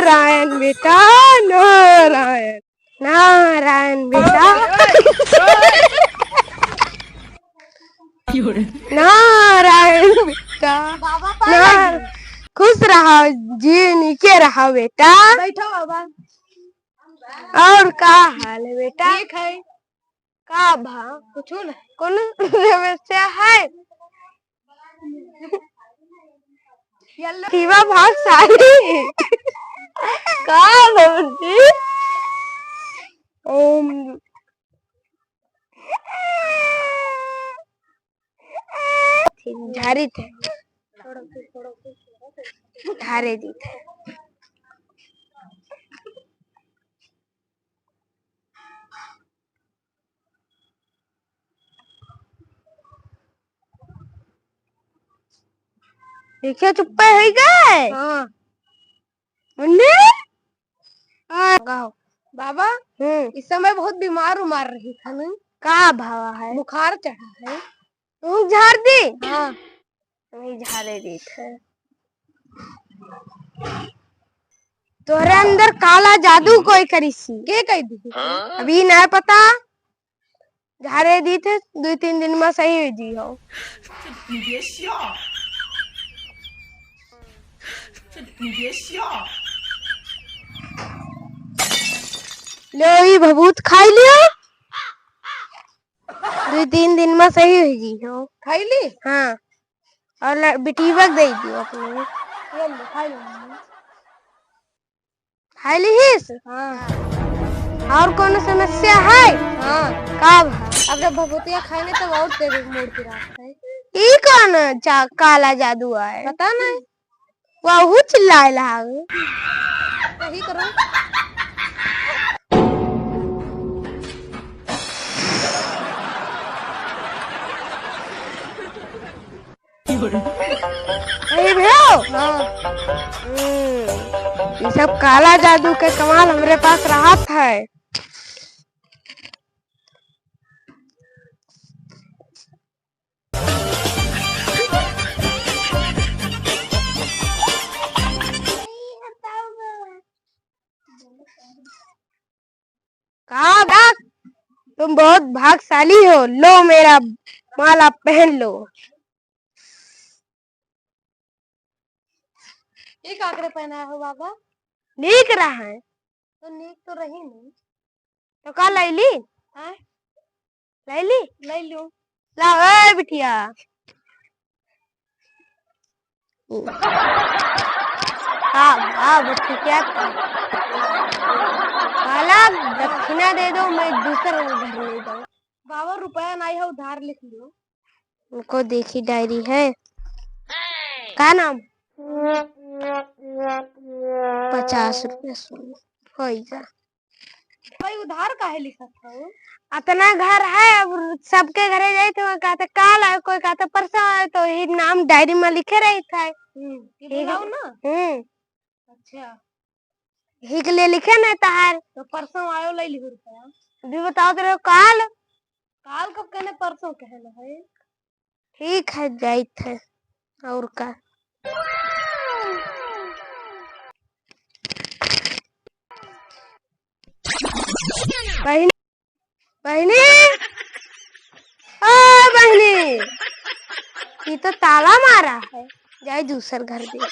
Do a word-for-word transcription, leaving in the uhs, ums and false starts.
नारायण बेटा, नारायण, नारायण बेटा। नारायण बेटा, बाबा पानी। नार-, खुश रहा जी, नीके रहा बेटा। बैठो बाबा। और का हाल है बेटा? ठीक है। का भा? कुछो ना। कौनो समस्या है? Yellow। शिवा भागशाली। का भौजी? ओम। झारी थे। झारे दी थे। देखिए, चुप्पे होइ गए। हाँ। मुन्नी? हाँ, गाओ। बाबा, हम्म। इस समय बहुत बीमार उमार रही था ना? का भावा है? बुखार चढ़ा है। तू झार दी? हाँ। वही झारे देत है। तोहरे अंदर काला जादू कोई करिसी। के कह दी? अभी ना पता। झारे दी थे, दो तीन दिन में सही हो जी हो। लो, ई भभूत खाई लियो। दो तीन दिन में सही हो जी हो। खाई ली? हाँ। और ल-, बिटीवा के दे दियो अपने। ये लो, खाई लो। खाई लीहिस? हाँ। और कौनो समस्या है? हाँ। का भा? अगर भभूतिया खाए नहीं, तब और तेरे मूड की रात है। ई कौन जा-, काला जादू आए? पता नहीं। वहू चिल्लाए लाग। सही करो। अरे भैया। हाँ। हम्म, ये सब काला जादू के कमाल हमरे पास रहत है। का बा? तुम बहुत भाग्यशाली हो, लो मेरा माला पहन लो। ये का करे पहनाए हो बाबा? नीक रहा है। तो नीक तो रही नहीं। तो का लैली? हाँ? लैली? लैलू। ला, ए बिटिया। हाँ, हाँ, ठीक है। काला दक्षिणा दे दो, मैं दूसर घर ले जाऊँ। बाबा, रुपया नाई है, उधार लिख लो। उनको देखी डायरी है। का नाम? पचास रुपया सुन, होई जा। भाई, उधार काहे लिखत हऊ? अतना घर है, अब सबके घरे जाइत है, कहते काल आए, कोई कहते परसों आए, तो ई नाम डायरी में लिखे रही था। हम्म, ये ठीक है। बुलाओ ना। हम्म। अच्छा। यही के लिए लिखे नहीं तहार। तो परसों आयो, ले लिहो रुपया। अभी बताओ तो रहो काल। काल कब कहने, परसों कहने है। ठीक है, जाइत है, और का। बहिनी, बहिनी, ओ बहिनी, ये तो ताला मारा है, जाए दूसर घर दे।